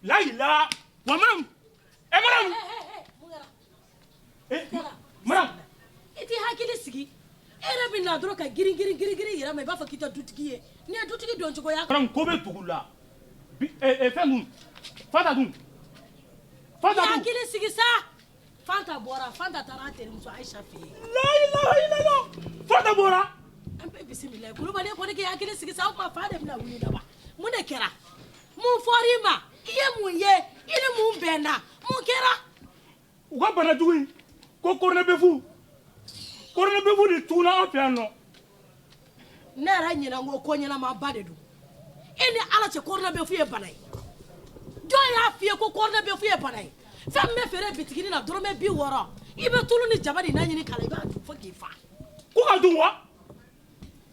Layila wa madame, eh madame, eh madame, i t'i hakili sigi, e yɛrɛ bɛ na dɔrɔn ka girin girin girin girin yɛrɛ ma, i b'a fɔ k'i tɛ dutigi ye. N'i ye dutigi don cogoya. Madame, ko bɛ dugu la bi. Eh eh, fɛn dun, Fanta dun, Fanta I dun. Hakili sigi sa, Fanta bɔra, Fanta taara a terimuso Ayisa fɛ yen. La ilaha illallah, Fanta bɔra. An bɛɛ bisimila. Kulubali kɔni, k'i hakili sigi sa, o tuma fa de bɛna wuli la wa? Mun de kɛra? Mun fɔr'i ma? I ye mun ye? I ni mun bɛnna? Mun kɛra? U ka bana jugu in ko coronavirus, coronavirus de tuguna an fɛ yan nɔ. Ne yɛrɛ ɲinɛ ko ko ɲɛnamaba de don. E ni Ala cɛ, coronavirus ye bana ye? Jɔn y'a f'i ye ko coronavirus ye bana ye? Fɛn min bɛ feere bitigini la dɔrɔmɛ 60, i bɛ tulu ni jaba de na ɲini k'a la, i b'a dun fo k'i fa. Ko ka dun wa?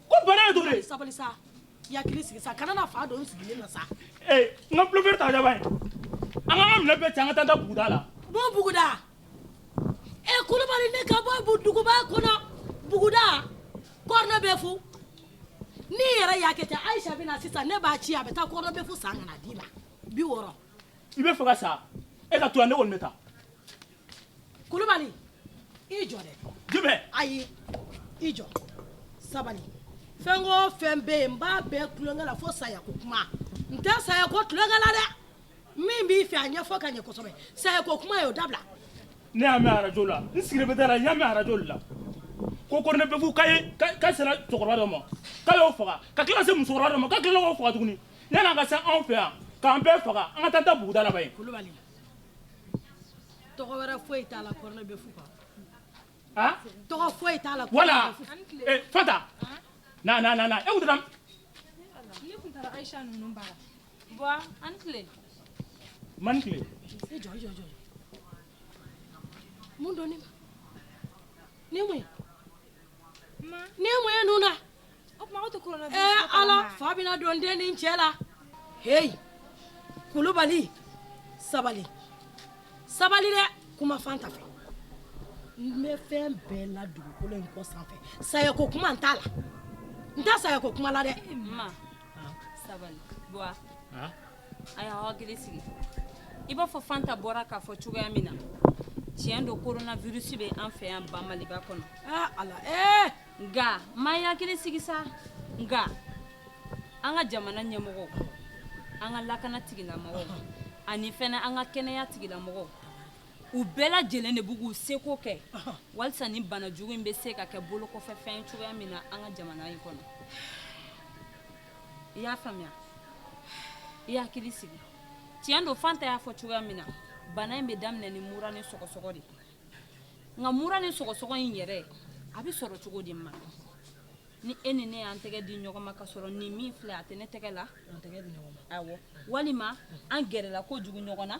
Ko bana ye don de. Sabali sa, i hakili sigi sa, kana na fa don n sigilen na sa. Ee, n ka pulofɛri ta jaba ye, an k'an ka minɛn bɛɛ cɛ, an ka taa da buguda la. Bon, buguda? E Kulubali, ne ka bɔ duguba kɔnɔ, buguda, coronavirus? N'i yɛrɛ y'a kɛ ten, Ayisa bɛ na sisan, ne b'a ci, a bɛ taa coronavirus san ka na d'i ma 60. I bɛ fɛ ka sa, e ka to yan, ne kɔni bɛ taa. Kulubali, i jɔ dɛ. Jumɛn? Ayi, i jɔ, sabali. Fɛn o fɛn bɛ yen, n b'a bɛɛ tulonkɛ la fo sayako kuma. N tɛ sayako tulonkɛ la dɛ. Min b'i fɛ, a ɲɛfɔ ka ɲɛ kosɛbɛ. Sayako kuma ye, o dabila. Ne y'a mɛn arajo la, n sigilen bɛ da la, n y'a mɛn arajo de la ko coronavirus k'a ye k'a sera cɛkɔrɔba dɔ ma, k'a y'o faga, ka tila ka se musokɔrɔba dɔ ma, k'a tilala k'o faga tuguni. Yanni a ka se anw fɛ yan k'an bɛɛ faga, an ka taa da buguda la ba ye. Kulubali, tɔgɔ wɛrɛ foyi t'a la coronavirus kɔ? Ah. Tɔgɔ foyi t'a la. Wala. Eh, Fanta, na na na na, e kun tɛ. Ne tun taara Ayisa ninnu bara. Buwa, an tile. Man tile. I jɔ, i jɔ, i jɔ. Mun don ne ma? Ni mun ye? Ni mun ye nun na? O tuma aw tɛ coronavirus? Ee Ala, fa bɛna don den ni cɛ la. Heyi Kulubali, sabali, sabali dɛ. Kuma Fanta fɛ, n bɛ fɛn bɛɛ la dugukolo in kɔ sanfɛ, sayako kuma n t'a la, n t'a sayako kuma la dɛ. Ma sabali, Buwa. A y'aw hakili sigi. I b'a fɔ Fanta bɔra k'a fɔ cogoya min na, tiɲɛ don, coronavirus bɛ an fɛ yan ba Maliba kɔnɔ. Aa Ala, ee. Nka ma ye hakili sigi sa, nka an ka jamana ɲɛmɔgɔw, an ka lakana tigilamɔgɔw ani fɛnɛ an ka kɛnɛya tigilamɔgɔw, u bɛɛ lajɛlen de b'u k'u seko kɛ walisa ni bana jugu in bɛ se ka kɛ bolokɔfɛfɛn ye cogoya min na an ka jamana in kɔnɔ. I y'a faamuya? I hakili sigi. Tiɲɛ don, Fanta y'a fɔ cogoya min na, bana in bɛ daminɛ ni mura ni sɔgɔsɔgɔ de. Nka mura ni sɔgɔsɔgɔ in yɛrɛ, a bɛ sɔrɔ cogo di? Ma ni e ni ne y'an tɛgɛ di ɲɔgɔn ma, ka sɔrɔ nin min filɛ, a tɛ ne tɛgɛ la. Awɔ, walima an gɛrɛla kojugu ɲɔgɔn na,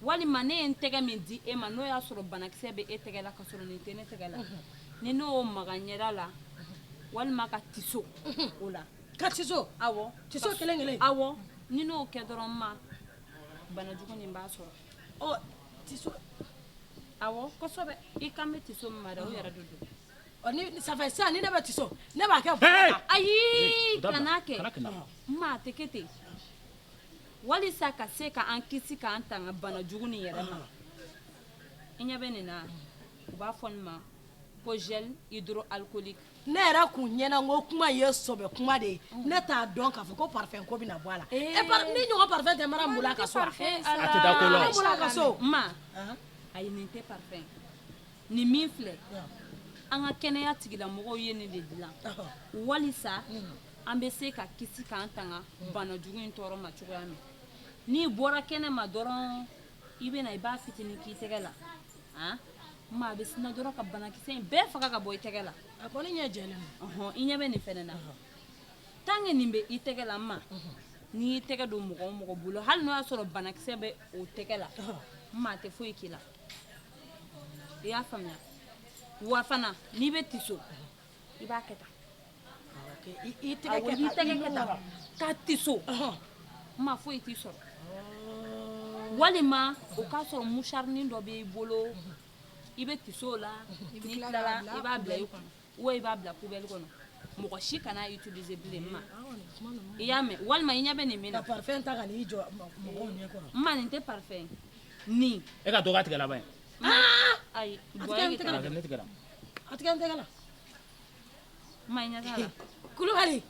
walima ne ye n tɛgɛ min di e ma, n'o y'a sɔrɔ banakisɛ bɛ e tɛgɛ la, ka sɔrɔ nin tɛ ne tɛgɛ la, ni ne y'o maga n ɲɛda la walima ka tiso o la. Ka tiso? Awɔ. Tiso kelen kelen? Awɔ, ni n'o kɛ dɔrɔn, ma banajugu nin b'a sɔrɔ. Ɔ, tiso? Awɔ, kosɛbɛ. I kan bɛ tiso min ma dɛ, o yɛrɛ de don. Ɔ, ni ça fait sisan, ni ne bɛ tiso, ne b'a kɛ. Ayi, kan'a kɛ n ma, a tɛ kɛ ten. Walisa ka se ka an kisi k'an tanga bana jugu nin yɛrɛ ma, i ɲɛ bɛ nin na, u b'a fɔ nin ma ko gel hydroalcoolique. Ne yɛrɛ kun ɲɛna n ko kuma ye sɔbɛ kuma de ye. Ne t'a dɔn k'a fɔ ko parfum ko bɛna bɔ a la. E par ni ɲɔgɔn parfum tɛ mara n bolo a ka so wa? A tɛ da ko la. Ne bolo a ka so. Ma, ayi, nin tɛ parfum. Nin min filɛ, an ka kɛnɛya tigilamɔgɔw ye nin de dilan walisa an bɛ se ka kisi k'an tanga bana jugu in tɔɔrɔ ma cogoya min. N'i bɔra kɛnɛ ma dɔrɔn, i bɛ na, i b'a fitinin k'i tɛgɛ la. Han ma, a bɛ sina dɔrɔn ka banakisɛ in bɛɛ faga ka bɔ i tɛgɛ la. A kɔni ɲɛ jɛlen don. Ɔhɔn, i ɲɛ bɛ nin fɛnɛ na, tant que nin bɛ i tɛgɛ la, ma n'i y'i tɛgɛ don mɔgɔ o mɔgɔ bolo, hali n'o y'a sɔrɔ banakisɛ bɛ o tɛgɛ la, ma a tɛ foyi k'i la. I y'a faamuya wa? Fana n'i bɛ tiso, i b'a kɛ tan. I tɛgɛ kɛ, i b'i tɛgɛ kɛ tan ka tiso, ma foyi t'i sɔrɔ. Walima o k'a sɔrɔ mouchoirnin dɔ b'i bolo, i bɛ tiso la, n'i tilala, i b'a bila i kun, ou i b'a bila poubelle kɔnɔ. Mɔgɔ si kana utiliser bilen ma. I y'a mɛn walima i ɲɛ bɛ nin min na. Ka parfum ta ka n'i jɔ mɔgɔw ɲɛ kɔrɔ. N ma nin tɛ parfum nin. E ka dɔ k'a tigɛ laban ye. Ayi. A tigɛ n tɛgɛ la. Ne tigɛra. A tigɛ n tɛgɛ la. N ma i ɲɛ t'a la. Kulubali.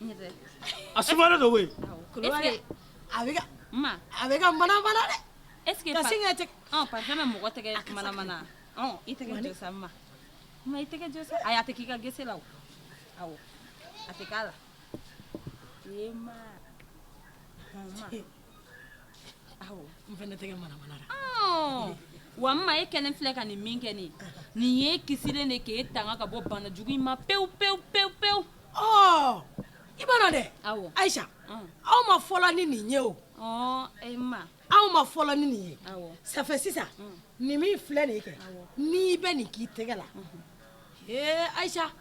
N ɲɛ tɛ. A sumalen don koyi. Kulubali. A bɛ ka. N ma. A bɛ ka mana mana dɛ. Est ce que. Ka sin ka tɛgɛ. Ɔn parfum bɛ mɔgɔ tɛgɛ mana mana. Ɔn i tɛgɛ jɔ sa n ma. N ma i tɛgɛ jɔ sa. Ayi a tɛ k'i ka gese la o. Awɔ a tɛ k'a la. Ee ma. Ma. Awɔ. N fana tɛgɛ mana mana la. Ɔn. Wa n ma e kɛnɛ filɛ ka nin min kɛ nin nin ye kisilen de k'e tanga ka bɔ bana jugu in ma pewu pewu pewu pewu. Ɔɔ i b'a dɔn dɛ. Awɔ. Ayisa. Aw ma fɔlɔ ni nin ye o. Ɔɔ e ma. Aw ma fɔlɔ ni nin ye. Awɔ. Ça fait sisan nin min filɛ nin ye kɛ n'i bɛ nin k'i tɛgɛ la. Ee Ayisa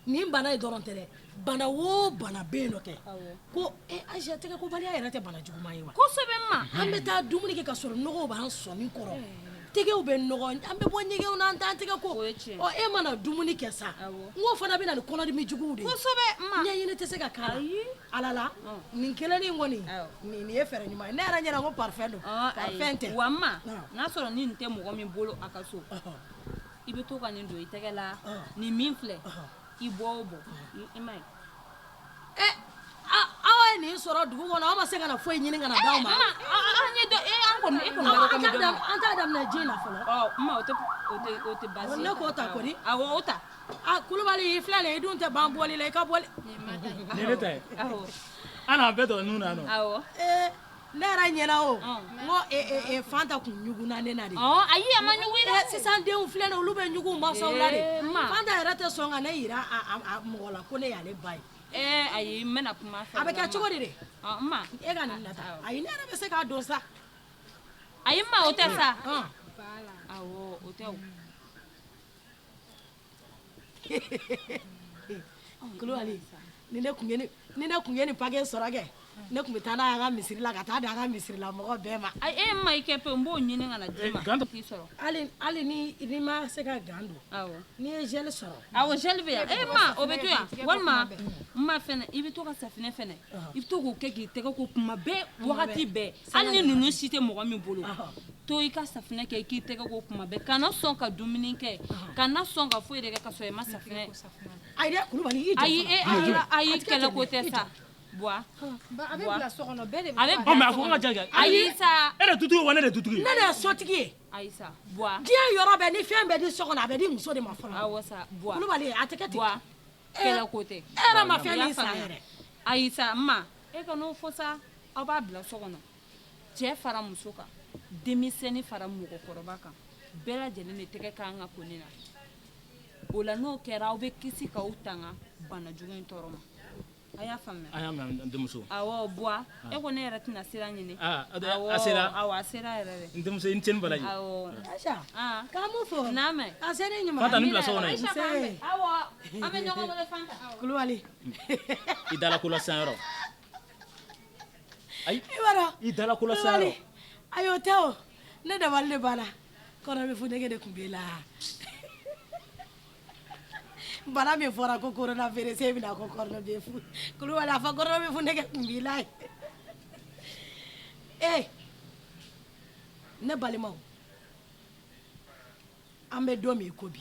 nin bana in dɔrɔn tɛ dɛ bana o bana bɛ yen nɔ kɛ. Ko Ayisa tɛgɛkobaliya yɛrɛ tɛ bana juguman ye wa. Kosɛbɛ n ma. An bɛ taa dumuni kɛ ka sɔrɔ nɔgɔw b'an sɔnin kɔrɔ. Tɛgɛw bɛ nɔgɔ an bɛ bɔ ɲɛgɛnw na an t'an tɛgɛ ko. Ɔ e mana dumuni kɛ sa. N k'o fana bɛ na ni kɔnɔdimi juguw de ye. Kosɛbɛ n ma. Ɲɛɲini tɛ se ka k'a la. Ala la nin kelennin kɔni nin ye fɛɛrɛ ɲuman ye ne yɛrɛ ɲɛna ko parfum don. Parfum tɛ. Wa n ma n'a sɔrɔ ni nin tɛ mɔgɔ min bolo a ka so. I bɛ to ka nin don i tɛgɛ la nin min filɛ i bɔ o bɔ i ma ye. Aw ye nin sɔrɔ dugu kɔnɔ aw ma se ka na foyi ɲini ka na d'aw ma. An ye dɔ an kɔni e kɔni b'a dɔn ko n bɛ dɔ ma. An t'a daminɛ ji in na fɔlɔ. Ɔ n ma o tɛ baasi ye. Ne k'o ta kɔni. Awɔ o ta. A Kulubali i filɛ nin ye i dun tɛ ban bɔli la i ka bɔli. Nin ye ne ta ye. Awɔ. An n'an bɛɛ tɔgɔ nun na yan nɔ. Awɔ. Ne yɛrɛ ɲɛna o n ko Fanta kun ɲugunna ne na de. Ɔ ayi a ma ɲugun i la. Sisan denw filɛ nin ye olu bɛ ɲugun mansaw la de. Ma. Fanta yɛrɛ tɛ sɔn ka ne yira a mɔgɔ la ko ne y'ale ba ye. Ayi n bɛna kuma fɛ. A bɛ kɛ cogo di de. Ɔ n ma. E ka nin nata ayi ne yɛrɛ bɛ se k'a don sa. Ayi n ma o tɛ sa. Awɔ o tɛ o. Kulubali ni ne kun ye nin paquet sɔrɔ kɛ ne tun bɛ taa n'a ye an ka misiri la ka taa di an ka misirila mɔgɔ bɛɛ ma. Ayi e ma i kɛ pewu n b'o ɲini ka na d'i ma. Gant k'i sɔrɔ. Hali ni ma se ka gant don. Awɔ. N'i ye gel sɔrɔ. Awɔ gel bɛ yan e ma o bɛ to yan walima n ma fɛnɛ i bɛ to ka safinɛ fɛnɛ i bɛ to k'o kɛ k'i tɛgɛ ko kuma bɛɛ wagati bɛɛ hali ni ninnu si tɛ mɔgɔ min bolo. To i ka safinɛ kɛ i k'i tɛgɛ ko kuma bɛɛ kana sɔn ka dumuni kɛ kana sɔn ka foyi de kɛ ka sɔrɔ i ma safinɛ. Ayi dɛ Kulubali i jɔ. Ayi ayi kɛlɛ ko tɛ sa. Buwa. A bɛ bila so kɔnɔ bɛɛ de bɛ. A bɛ Ɔ mais a fɔ ko ka ja kɛ. Ayi sa. E de dutigi wa ne de dutigi ye. Ne de ye sotigi ye. Ayi sa Buwa. Diɲɛ yɔrɔ bɛɛ ni fɛn bɛɛ di so kɔnɔ a bɛ di muso de ma fɔlɔ. Awɔ sa Buwa. Kulubali a tɛ kɛ ten. Buwa kɛlɛ ko tɛ. E yɛrɛ ma fɛn min san yɛrɛ. Ayi sa n ma e kan'o fɔ sa aw b'a bila so kɔnɔ cɛ fara muso kan denmisɛnnin fara mɔgɔkɔrɔba kan bɛɛ lajɛlen de tɛgɛ kan ka ko ne na o la n'o kɛra aw bɛ kisi k'aw tanga bana jugu in tɔɔrɔ ma. A y'a faamuya. An y'a mɛn n denmuso. Awɔ Buwa e ko ne yɛrɛ tɛna sira ɲini. Aa a sera. Awɔ a sera yɛrɛ de. N denmuso i ni ce ni baraji. Awɔ. Ayisa. K'an m'u fo. N'a mɛn. A se ne ɲuman. Fanta nin bila so kɔnɔ yen. Nse. Awɔ an bɛ ɲɔgɔn wele Fanta. Kulubali. I dala ko la sisan yɔrɔ. Ayi. I b'a dɔn. I dala ko la sisan yɔrɔ. Kulubali ayi o tɛ o ne dabali de banna kɔnɔ bɛ funɛgɛ de tun b'e la. Bana min fɔra ko coronavirus e bɛna ko kɔnɔ bɛ fu Kulubali a fɔ kɔnɔ bɛ funɛgɛ tun b'i la ye. Ee ne balimaw an bɛ don min i ko bi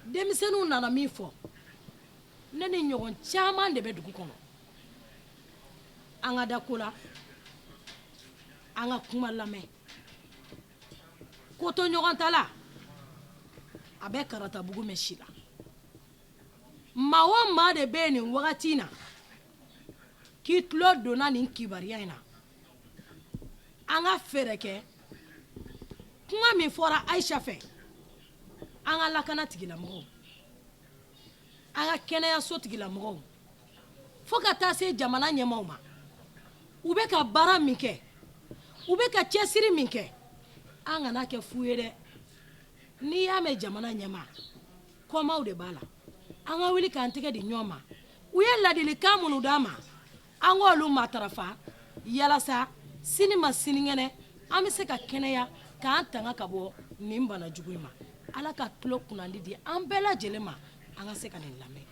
denmisɛnninw nana min fɔ ne ni ɲɔgɔn caman de bɛ dugu kɔnɔ an ka da ko la an ka kuma lamɛn ko to ɲɔgɔn ta la a bɛ karatabugu mɛn si la. Maa o maa de bɛ yen nin wagati in na k'i tulo donna nin kibaruya in na an ka fɛɛrɛ kɛ kuma min fɔra Ayisa fɛ an ka lakana tigilamɔgɔw an ka kɛnɛyaso tigilamɔgɔw fo ka taa se jamana ɲɛmaaw ma u bɛ ka baara min kɛ u bɛ ka cɛsiri min kɛ an kana kɛ fu ye dɛ n'i y'a mɛn jamana ɲɛmaa kɔmaw de b'a la an ka wuli k'an tɛgɛ di ɲɔgɔn ma u ye ladilikan minnu d'an ma an k'olu matarafa yalasa sini ma sinikɛnɛ an bɛ se ka kɛnɛya k'an tanga ka bɔ nin bana jugu in ma Ala ka tulo kunnandi di an bɛɛ lajɛlen ma an ka se ka nin lamɛn.